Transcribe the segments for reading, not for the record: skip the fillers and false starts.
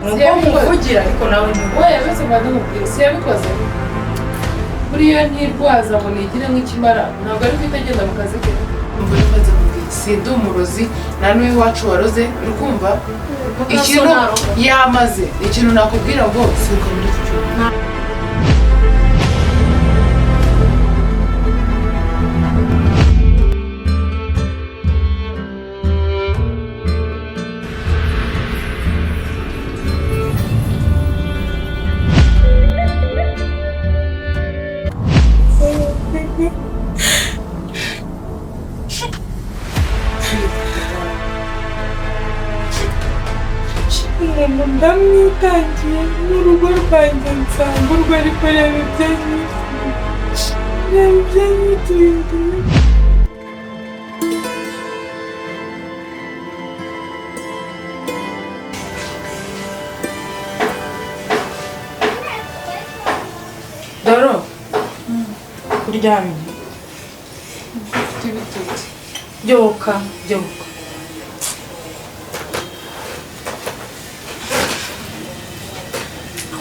Nuko muvugira ariko nawe ntiwe. We yabese mbanza nkubwire, si yabikoze. Buriya ntirwaza ngo nigire nk'ikimara, ntabwo ari guhita agenda mu kazi ke. Umva mbanza nkubwire, sindi umurozi, nta n'uw'iwacu waroze, uri kumva? Ikintu yamaze, ikintu nakubwira ngo sibuka muri iki cyumba. Umuntu ndamwitangiye n'urugo rwanjye nsanga urwo, ariko reba ibyo anyituye, reba ibyo anyituye. Doro, uryamye? Ufite ibitotsi. Byuka, byuka.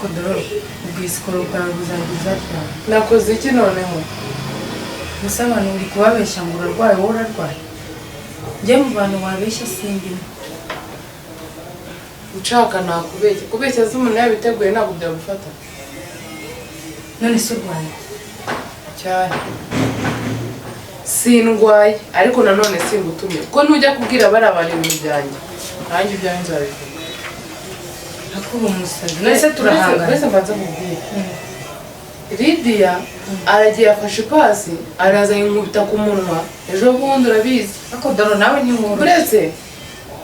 Ko Doro, ubwisikoro bwawe buzageza ryari? Nakoze iki noneho? Gusa abantu uri kubabeshya ngo urarwaye, wowe urarwaye? Njye mu bantu wabeshya sindimo. Nshaka nakubeshya. Kubeshya se umuntu yabiteguye ntabwo byagufata. None se urwaye? Cyane. Sindwaye, ariko nanone singutumye. Kuko ntujya kubwira bariya bantu ibintu byanjye. Nanjye ibyanjye nzabivuga. Akuri umusazi. None se turahangana? Uretse mbanza nkubwire. Lidiya aragiye afashe ipasi, araza yinkubita ku munwa, ejo bundi urabizi. Ariko Doro nawe ntiworoshye. Uretse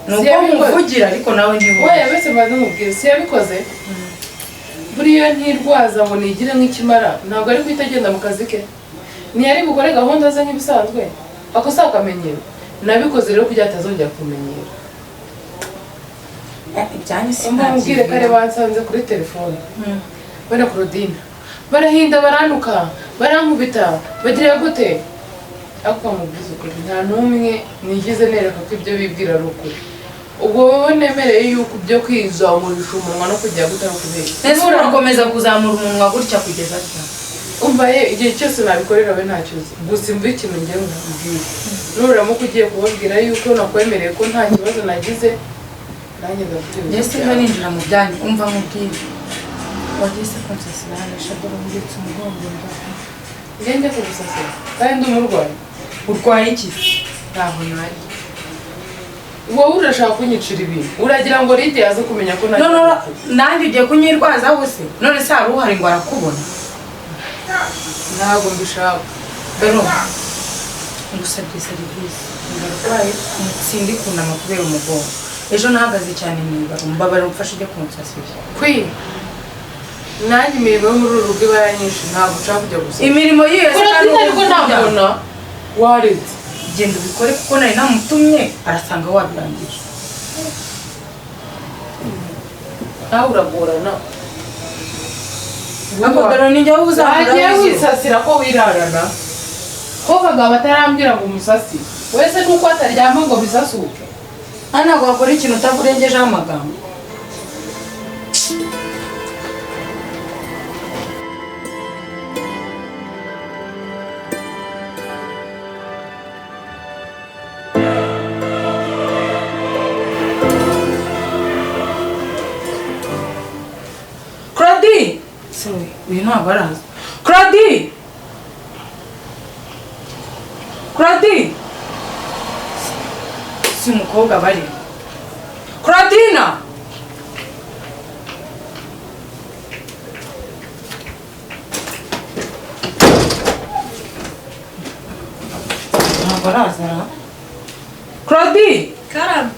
Ni uko muvugira ariko nawe we ntiworoshye. yabese mbanza nkubwire, si yabikoze. Buriya ntirwaza ngo nigire nk'ikimara, ntabwo ari guhita agenda mu kazi ke. Ntiyari bukore gahunda ze nk'ibisanzwe, ako si akamenyero. Nabikoze rero kugira atazongera kumenyera. Ibyanyu Umva mubwire kare bansanze kuri telefone. Bana Claudine barahinda, baranuka, barankubita, bagira gute? Ariko mubwize ukuri, nta n'umwe nigeze nereka ko ibyo bibwira ari ukuri. Ubwo wowe nemereye yuko ibyo kwizamurisha umunwa no kujya gute ari ukubeshya. Ese urakomeza kuzamura umunwa gutya kugeza ryari? Umva ye, igihe cyose nabikorera we ntacyo uzi. Gusa imva ikintu ngiye nkubwire, nuramuka ugiye kubabwira yuko nakwemereye ko nta kibazo nagize, nanjye ndavuga. Njye singa ninjira mu byanyu, umva nkubwire. Wagiye se kunsasira hano shadoro mbitse umugongo ndaho. Njye njya kugusasira kandi ndi umurwayi? Urwaye iki? Ntaho najya. Wowe urashaka kunyicira ibintu, uragira ngo Lidiya aze kumenya ko None nanjye ugiye kunyirwaza se? None se hari uhari ngo arakubona? Ntabwo mbishaka. Doro, ngusabye serivisi. Ndarwaye, sindi kunama kubera umugongo. Ejo nahagaze cyane mu ibaro, mbabara umfashe ujye kunsasira. Kwi nanjye imirimo yo muri uru rugo iba yanyishe, ntabwo nshaka kujya gusa. Imirimo yiyo se kandi Claudine ariko ubu ntabona waretse. Genda ubikore kuko nari namutumye arasanga wabirangije. Nawe uragorana. Ariko Doro ni njye uzamura Wagiye w'izuba. wisasira ko wirarana, ko Kagabo atarambwira ngo umusasire wese nuko ataryama ngo bisasuke. Hano ntabwo wakora ikintu utakurengejeho amagambo. Claudie! Sorry, uyu ntabwo araza. Claudie! Claudie! Si umukobwa bari. Claudina! Ntabwo araza ra. Claudie! Karame.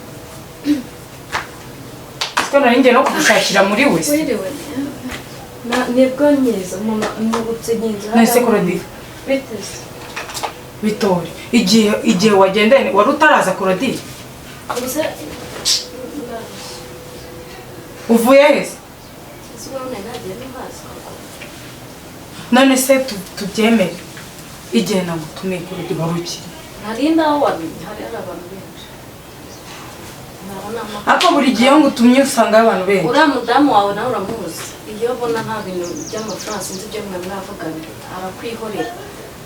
Siko nari ngiye no kugushakira muri we se. Wiriwe. Nibwo nkiza mama nubutse nkiza. None se Claudie? Biteze. Bitore. Igihe wagendanye wari utaraza Claudie? Ubuse Uvuye he se? Sibone nagiye no hasi koko. None se tubyemere. Igihe nagutumiye Claudie wari ukiri. Hari naho wamenye hari abantu benshi. ntabona amakuru. Ariko buri gihe iyo ngutumye usanga abantu benshi. Uriya mudamu wawe nawe uramuzi, iyo ubona nta bintu by'amafaranga sinzi ibyo mwe mwavugana arakwihorera.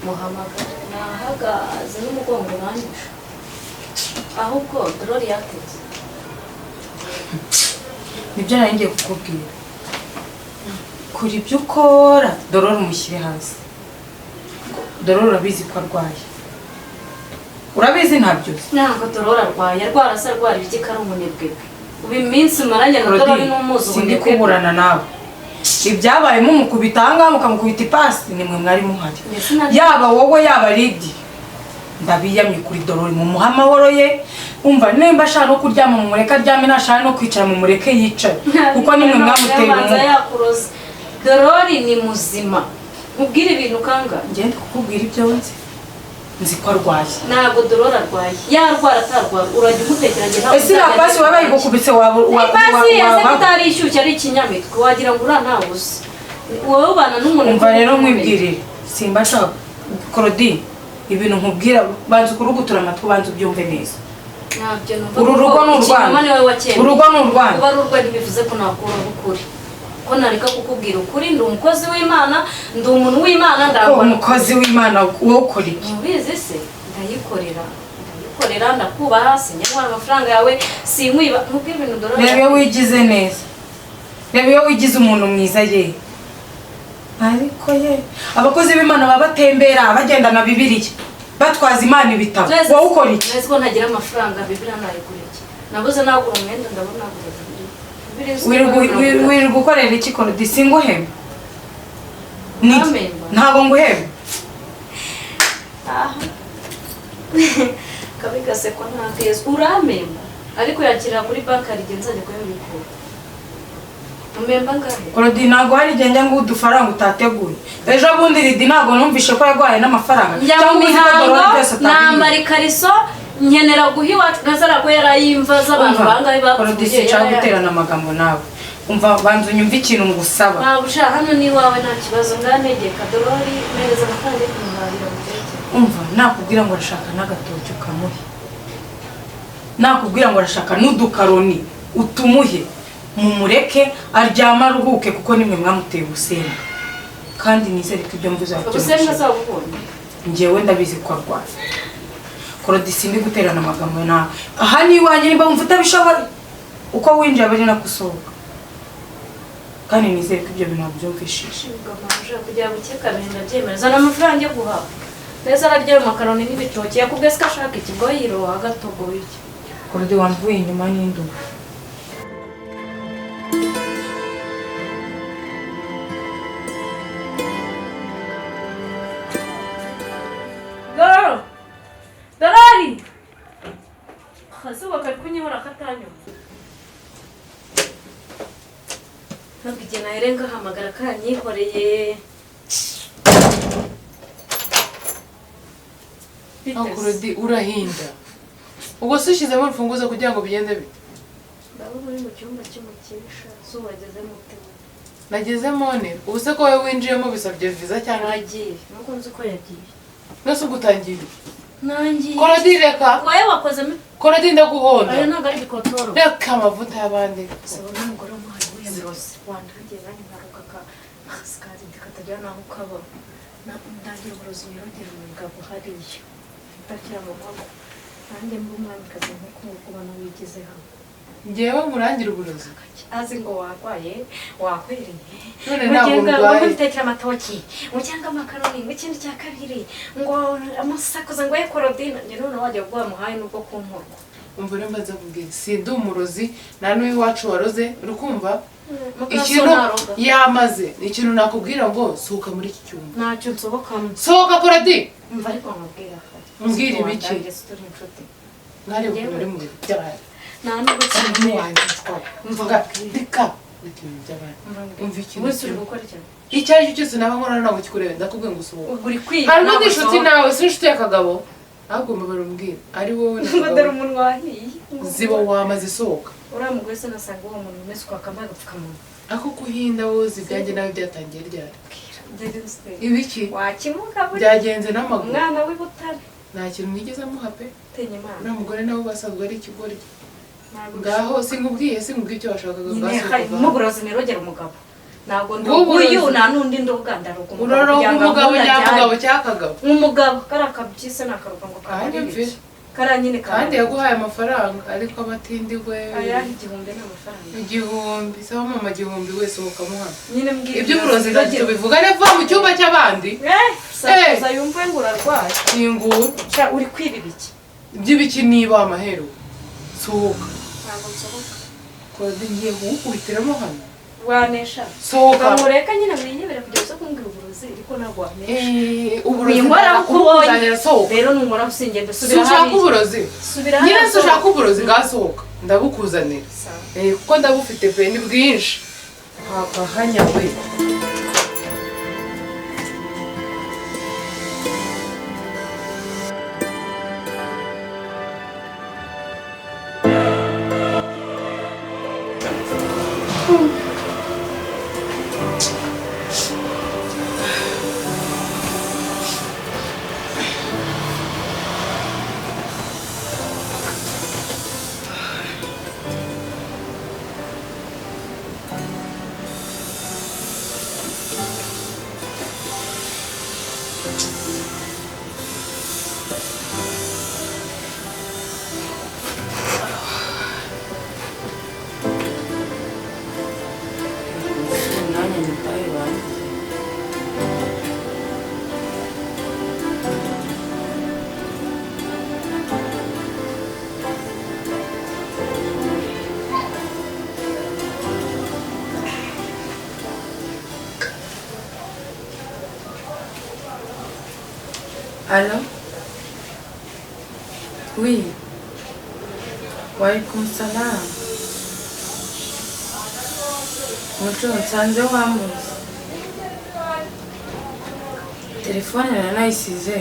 Muhamagara nahagaze n'umugongo uranyishe. Ahubwo Dorori yatetse. Nibyo nari ngiye kukubwira. Kora ibyo ukora, Dorori umushyire hasi. Dorori urabizi ko arwaye, urabizi ntabyo uzi. Ntabwo Dorori arwaye, arwara se arwara ibiki ko ari umunebwe? Ubu iminsi maranye na Dorori n'umuzi Sindi ubunebwe bwe. kuburana nawe. Ibyabaye mumukubita ahangaha mukamukubita ipasi, nimwe mwari muhari. Mbese Yaba wowe yaba Lidi, ndabiyamye kuri Dorori, mumuhe amahoro ye. Umva, nimba ashaka no kuryama mumureke aryame, nashaka no kwicara mumureke yicare, kuko nimwe mwamuteye Yabanza ubumuga. yakuroze. Dorori ni muzima, nkubwire ibintu kanga. Ngende kukubwira ibyo nzi, nzi ko arwaye. Ntabwo Dorori arwaye, yarwara atarwara urajya umutekera njye ntabwo Ese iriya pasi waba yigukubise waba Ipasi ese waba itari ishyushye ari ikinyamitwe wagira ngo uriya ntawe uzi. Wowe ubana n'umuntu Umva rero nkwibwirire, simba nshaka Claudine, ibintu nkubwira banza ukurugutura amatwi, ubanza ubyumve neza. Ntabyo numva. Uru rugo ni Ikinyoma urwanyu. ni wowe wacyemeye. Urugo ni urwanyu. Kuba ari urwe ntibivuze ko nakuraho ukuri, ko nareka kukubwira ukuri. Ndi umukozi w'Imana, ndi umuntu w'Imana, Ko ndangwa umukozi w'Imana wowe ukora iki? Mubizi se, ndayikorera, ndayikorera, ndakubaha, sinyantwara amafaranga yawe, sinkwiba. Nkubwire ibintu Dorori Reba iyo wigize neza, reba iyo wigize umuntu mwiza ye. Ariko ye, abakozi b'Imana baba batembera bagendana Bibiliya, batwaza Imana ibitabo, wowe ukora iki? Twese ko ntagira amafaranga, Bibiliya nayigura iki? Nabuze nagura umwenda, ndabona nagura Bibiliya. Bibiliya uzi ko nagura. Wirirwa ukorera iki Claudine? Singuhemba? Ni iki? Ntampemba. Ntabwo nguhemba. Aha kabi gasekwa nta keza. Urampemba ariko yakirira kuri banki, hari igihe nzajya kuyabikura. Umemba angahe? Claudine, ntabwo hari igihe njya nguha udufaranga utateguye. Ejo bundi Lidi ntabwo numvishe ko yaguhaye n'amafaranga. Njya mu Cyangwa uzi ko mihango Dorori byose atabizi. nambara ikariso, nkenera guha iwacu nazara ko yarayimva z'abantu Umva, bangahe Claudine, bapfuye. sinshaka guterana amagambo nawe. Umva, banza unyumve ikintu ngusaba. Ntabwo ushaka hano ni iwawe, nta kibazo. Nganegeka Dorori, mpereza amafaranga yo kumuhahira mutekere. Umva, nakubwira ngo arashaka n'agatoki ukamuhe, nakubwira ngo arashaka n'udukaroni utumuhe, mumureke aryame aruhuke, kuko nimwe mwamuteye ubusembwa. Kandi nizere ko ibyo mvuze Ubusembwa wabyumvise. azabubonye. Njyewe ndabizi ko arwaye. Claudine, sindi guterana amagambo nawe. Aha ni iwanjye, nimba wumva utabishoboye, uko winjiye aba ari nako usohoka. Kandi nizere ko ibyo bintu wabyumvishije. Kugira ngo ukekame ndabyemera. Zana amafaranga yo guhaha neza, ararya ayo makaroni n'ibitoki. Yakubwiye se ko ashaka ikigoyiro agatogo iki? Claudine, wamvuye inyuma n'induba. Dororo! Dorori! Akazuba kari kunyihora katanyuma. Ntabwo igihe nahere ngahamagara kanyihoreye. Claudine, urahinda. Ubwo se ushyizemo urufunguzo kugira ngo bigende bite? Ndabona uri mu cyumba cy'umukesha, zuba wagezemo ute? Nagezemo ne? Ubu se ko wowe winjiyemo bisabye visa cyangwa? Yagiye, nuko nzi ko yagiye. Nose ubwo utangiye ibiki? Nangiye. Claudine, reka. Wowe wakozemo. Claudine, ndaguhonda. Ayo ntabwo ari ibikotoro. Reka amavuta y'abandi. Saba n'umugore wamuhaye ubuyobozi. Wandangiye nanjye nkaruka ka sikazi katagira n'aho kaba. Ndangira uburozi nirongera umugabo hariya. Ndakira mu maboko. Nanjye mba umwamikazi nk'uko nguko ubona wigize hano. Njyewe nkurangira uburozi? Azi ngo warwaye, wahwereye. None ntabwo ndwaye. Ngo bitekera amatoki, ngo cyangwa amakaroni, ngo ikindi cya kabiri, ngo amasakuza ngo ye Claudine. Njye none wajya guha muhaye nubwo kunkorwa. Umva rero mbanza kubwira, sindi umurozi, nta n'uw'iwacu waroze, uri kumva? Mukaso Ikintu ntaroga. yamaze, ni ikintu nakubwira ngo sohoka muri iki cyumba. Ntacyo nsohokamo. Sohoka Claudine! Umva ariko nkubwira. Umbwira ibiki? Wandangiye turi inshuti. Mwareba ukuntu uri mu bintu by'abantu. Nta nubwo Umuntu wanjye Umva mvuga, reka reka ibintu by'abantu. Umva ikintu Wese uri kimwe. gukora cyane. Icyo ari cyo cyose naba nkora ntabwo kikureba, ndakubwiye ngo usohoke. Ubwo uri kwiba. Hari n'undi inshuti nawe, si inshuti y'akagabo. Ahubwo mbabara umbwira, ari wowe na Ngo dore Kagabo. umunwa wahiye. Ziba wamaze isohoka. Uriya mugore se nasanga uwo muntu umeze uko akambaye agapfukamunwa. Ako kuhinda wowe ibyanjye nawe byatangiye ryari? Bwira. Ibiki? Wakimuka buri. Byagenze n'amaguru. Umwana w'i Butare. Nta kintu mwigeze amuha pe. Tinya Imana. Uriya mugore nawe basanzwe ari ikigoryi. Ngaho sinkubwiye, sinkubwiye icyo washakaga. Nyine Ngasohoka. Muburozi nirogera umugabo, ntabwo Bw'uburozi. Uyu nta n'undi ndoga, ndaroga umugabo Uroroga kugira ngo umugabo ankure nyamugabo ajyane. Cyakagabo. Umugabo kariya kabyise ni akarugo ngo Kandi kamarira mve. iki? Kariya nyine Kandi kamarira. yaguhaye amafaranga, ariko abatindi we. Ayaha 1000 ni amafaranga. 1000, saba mama 1000 wese ukamuha. Nyine mbwira. Iby'uburozi ntacyo tubivugane, va mu cyumba cy'abandi. Eh, sakuza yumve ngo urarwaye. Kingura. Sha, uri kwiba ibiki? Iby'ibiki niba amahero? Sohoka. Ntabwo nsohoka. Kode ngiye kugukubitiramo hano. Wanesha. Sohoka. Bamureka nyine winyebera kugira uze kumbwira uburozi, ariko ntabwo wanesha. Eh, uburozi Winkoraho uko ubonye. ndakuzanira, sohoka. Rero nunkoraho usingenda Si subira ushaka hariya. uburozi Subira nyine, hariya. si ushaka uburozi, ngasohoka ndabukuzanira. Sawa. Eh, kuko ndabufite pe, ni bwinshi hakahanya we. Umwanya nyitaye banjye. Allô? Oui. Walaikum salam. Muco, nsanze wambuze. Telefone nari nayisize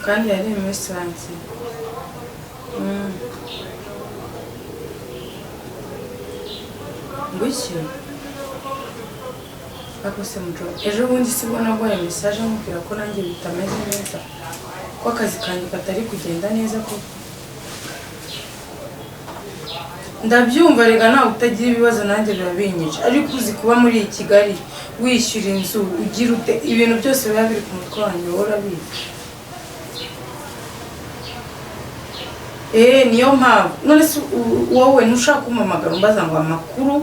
kandi yari muri silencieux. Ngwiki? Ariko se Muco, ejo bundi sibwo naguhaye message nkubwira ko nanjye bitameze neza, ko akazi kanjye katari kugenda neza koko? Ndabyumva rega, nawe utagira ibibazo, nanjye biba binyica, ariko uzi kuba muri iyi Kigali wishyura inzu, ugira ute, ibintu byose biba biri ku mutwe wanjye, wowe urabizi. Eh, niyo mpamvu none se wowe ntushaka kumpamagara umbaza ngo amakuru,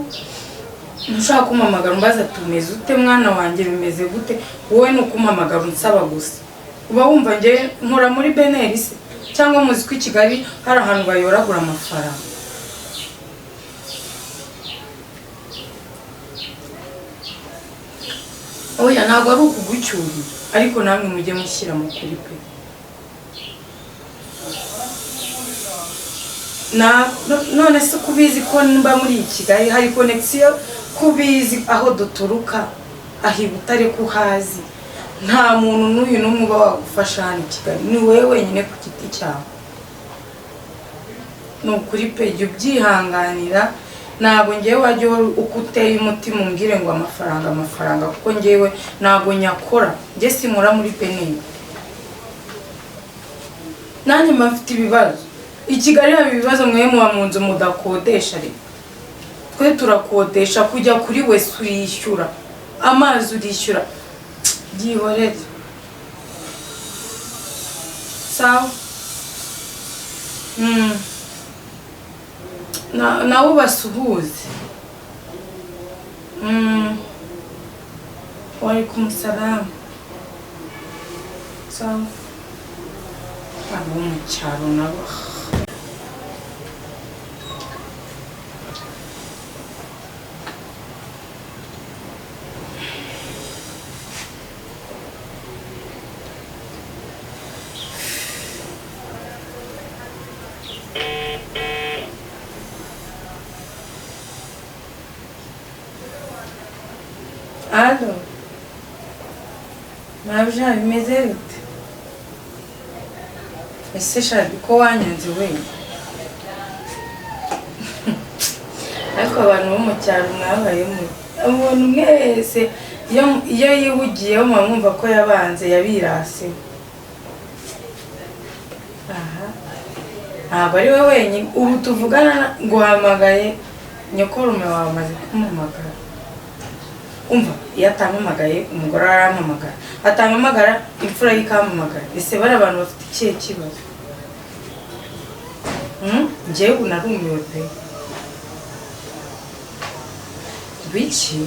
ntushaka kumpamagara umbaza tumeze ute mwana wanjye, bimeze gute? Wowe ni ukumpamagara unsaba gusa. Uba wumva njye nkora muri BNR se, cyangwa muzi ko i Kigali hari ahantu bayoragura amafaranga? Oya, ntabwo ari ukugucyurira, ariko namwe mujye mushyira mu kuri pe. Na none se kubizi ko mba muri iyi Kigali hari connexion, kubizi aho duturuka aho i Butare ko uhazi, nta muntu n'uyu n'umwe uba wagufasha hano i Kigali, ni wowe wenyine ku giti cyawe. Ni ukuri pe, jya ubyihanganira. Ntabwo ngewe wajya uhora uko uteye umutima umbwire ngo amafaranga amafaranga, kuko ngewe ntabwo nyakora, njye sinkora muri penini, nanjye mba mfite ibibazo. I Kigali haba ibibazo, mwe muba mu nzu mudakodesha, reka twe turakodesha, kujya kuri wese urishyura, amazi urishyura, byihorere. Sawa. Nabo basuhuze. Walaikum salam. Sawa. Abo mu cyaro nabo. Allô? Mabja, bimeze bite? Ese Shadi, ko wanyanze we? Ariko abantu bo mu cyaro mwabaye mute? Umuntu mwese iyo yihugiyeho muba mwumva ko yabanze yabirase. Aha. Ntabwo ari we wenyine ubu tuvugana, nguhamagaye nyokorume wawe amaze kumuhamagara. Umva, iyo atampamagaye umugore arampamagara, atampamagara imfura ye ikampamagara. Ese bari abantu bafite ikihe kibazo? Njyewe ubu narumiwe pe. Biki?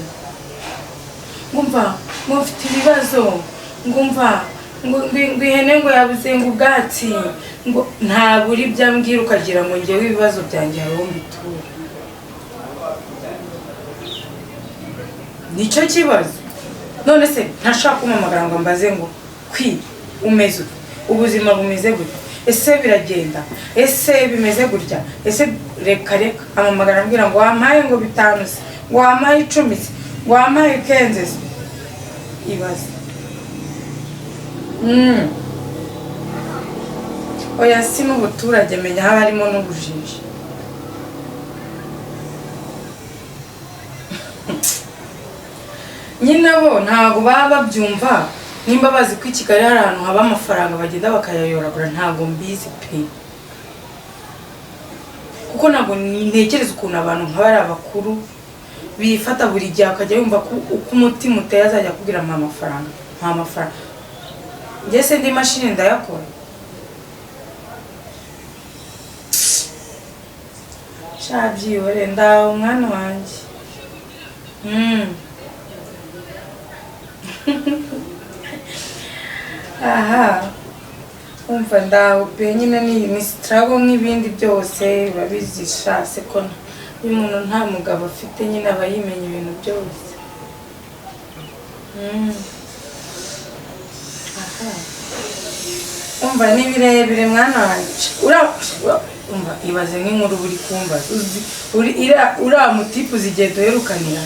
Ngumva ngo mfite ibibazo, ngumva ngo ihene ngo yabuze ngo ubwatsi, ngo ntabura ibyo ambwira, ukagira ngo njyewe ibibazo byanjye hari uwo mbitura. Nicyo kibazo. None se ntashaka kumpamagara ngo mbaze ngo kwi umeze ute, ubuzima bumeze gute, ese biragenda, ese bimeze gutya, ese reka reka. Ampamagara ambwira ngo wampaye ngo 5 se, ngo wampaye 10 se, ngo wampaye 15 se. Ibaze. Oya si n'ubuturage, menya haba harimo n'ubujiji. Nyine bo ntabwo baba babyumva, nimba bazi ko i Kigali hari ahantu haba amafaranga bagenda bakayayoragura, ntabwo mbizi pe. Kuko ntabwo ntekereza ukuntu abantu nk'aba ari abakuru bifata buri gihe akajya yumva ko uko umutima uteye azajya akubwira mpa amafaranga, mpa amafaranga. Njye se ndi mashini ndayakora? Sha byihore, ndaho mwana wanjye. Aha, umva ndaho pe, nyine ni struggle nk'ibindi byose babizi sha, se ko uyu muntu nta mugabo afite nyine aba yimenya ibintu byose. Aha, umva ni birebire mwana wanjye. Umva ibaze nk'inkuru buri kumbaza. Uzi uriya mutipu zigiye duherukanira.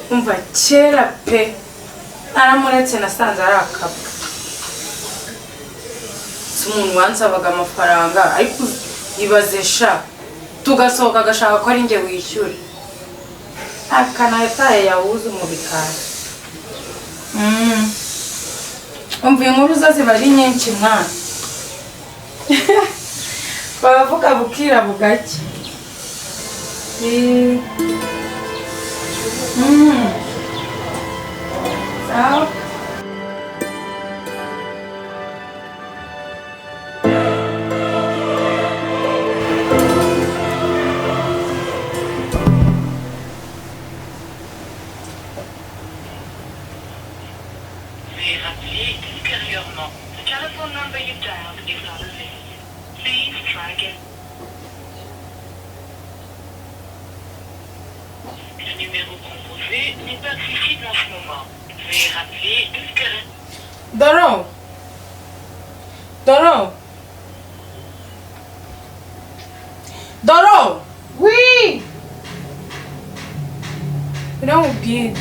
Umva kera pe, aramuretse nasanze ari akabwa. Si umuntu wansabaga amafaranga, ariko ibaze sha, tugasohoka agashaka ko ari njye wishyura. Akanataye yahuze mu bikari. Umva inkuru zo ziba ari nyinshi mwana. Bavuga bukira bugacya. Sawa. Veuillez rappeler ultérieurement. The telephone number you dialed is not available. Please try again. Le numéro composé n'est pas accessible en ce moment. Veuillez rappeler ultérieurement. Doro! Doro! Doro! Oui! Biramubwira.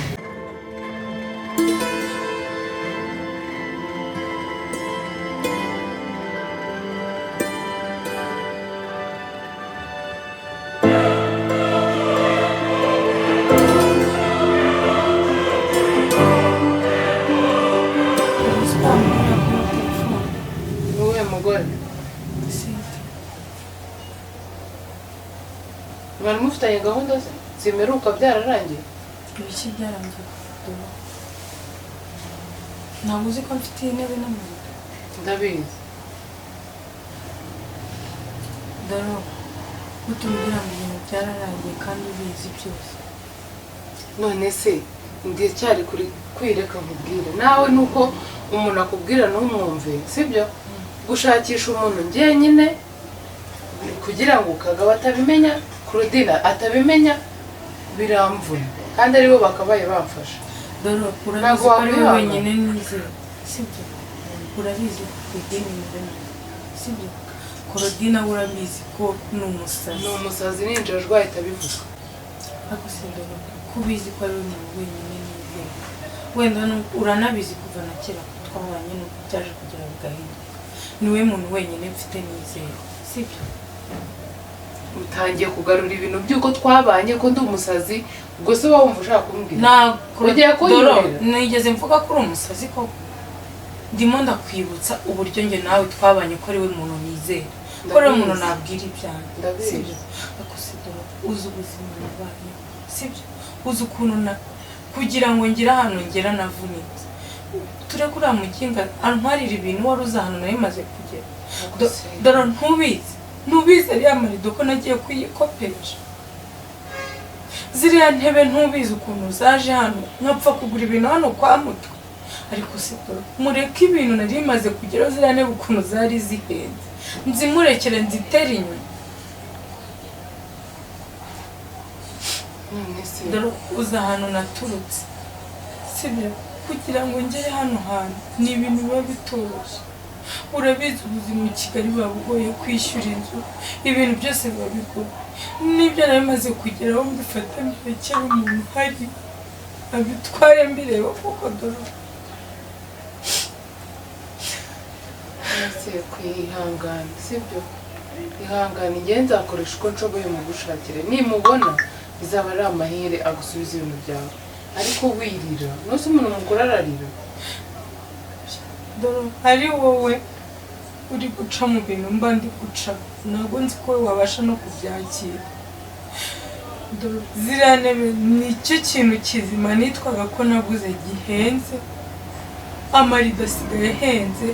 Uwuhe mugore? Mwari mufitanye gahunda se zimeruka byararangiye? Ibiki byarangiye? Ntabwo uzi ko mfite intebe n'amarido? Ndabizi. Doro, utumbwira ngo ibintu byararangiye kandi ubizi byose. None se ndacyari kuri kwireka nkubwire nawe, nuko umuntu akubwira ntumwumve, sibyo? Gushakisha umuntu njyenyine kugira ngo Kagabo atabimenya, Claudine atabimenya, biramvuna kandi aribo bakabaye bamfasha. Doro, urabizi ko ari wowe wenyine nizeye, sibyo? Urabizi ko Claudine ni, sibyo? Claudine urabizi ko ni umusazi. Ni umusazi n'injajwa ahita abivuga. Ariko se Doro, ko ubizi ko ari wowe wenyine nizeye, wenda uranabizi kuva na kera ko twahoranye n'uko byaje kugira bigahinduka. Niwe muntu wenyine mfite nizeye, sibyo? Utangiye kugarura ibintu by'uko twabanye ko ndi umusazi, ubwo se wowe wumva ushaka kumbwira? Ugiye kunyurira? Nigeze mvuga ko uri umusazi koko? Ndimo ndakwibutsa uburyo njye nawe twabanye, ko ari we muntu nizera, ko ari we muntu Ndabizi. nabwira ibyanjye. Ndabizi. Sibyo? Ariko se Doro, uzi ubuzima nabayeho, sibyo? Uzi ukuntu na kugira ngo ngire ahantu ngera navunitse. Tureke uriya muginga antwarira ibintu, wari uzi ahantu nari maze kugera. Dore ntubizi, ntubizi ariya marido ko nagiye kuyikopesha, ziriya ntebe ntubizi ukuntu zaje hano, nkapfa kugura ibintu hano kwa Mutwe. Ariko se Dore, mureke ibintu nari maze kugeraho, ziriya ntebe ukuntu zari zihenze, nzimurekere nzitere inyuma. None se? Dore uzi ahantu naturutse, sibyo? Kugira ngo ngere hano hantu ni ibintu biba bitoroshye. Urabizi ubuzima i Kigali buba bugoye, kwishyura inzu, ibintu byose biba bigoye. N'ibyo nari maze kugeraho mbifata mbirekere umuntu uhari abitware mbireba kuko dore. None kwihangana, sibyo? Ihangane, njye nzakoresha uko nshoboye mu gushakire, nimubona bizaba ari amahire agusubiza ibintu byawe, ariko wirira nose umuntu mukuru ararira. Dore ari wowe uri guca mu bintu mba ndi guca, ntabwo nzi ko wabasha no kubyakira. Dore ziriya ntebe nicyo kintu kizima nitwaga ko naguze gihenze, amarido asigaye ahenze,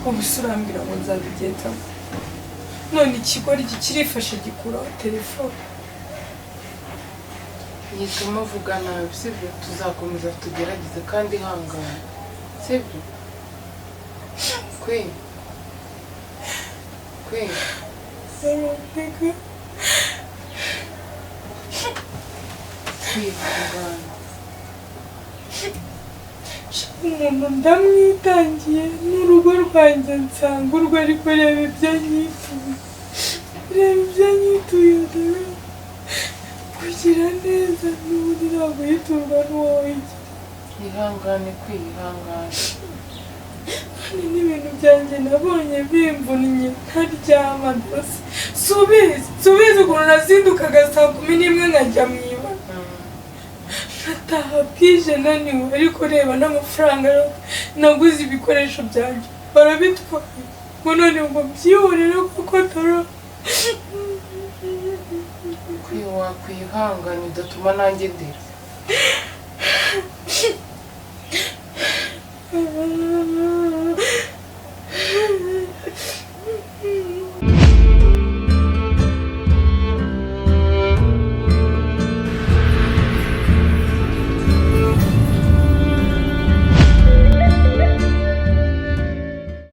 ubu se urambwira ngo nzabigenza gute? None ikigoryi kirifashe gikuraho telefone. Yituma uvuga nabi, sibyo? Tuzakomeza tugerageze kandi ihangane, sibyo? Kwe kwe. Ndeka. Kwihangana. Umuntu ndamwitangiye n'urugo rwanjye nsanga urwo, ariko reba ibyo anyituye, reba ibyo anyituye. Dore kugira neza n'ubundi ntabwo yiturwa n'uwo wigira. Ihangane, kwihangana. Kandi n'ibintu byanjye nabonye bimvunnye ntaryama rwose. Subizi, subizi ukuntu nazindukaga saa 11 nkajya mu ibara, nkataha bwije naniwe, ariko reba n'amafaranga naguze ibikoresho byanjye barabitwaye, ngo none ngo mbyihorere kuko dore. Kwi wakwihangana udatuma nanjye ndira.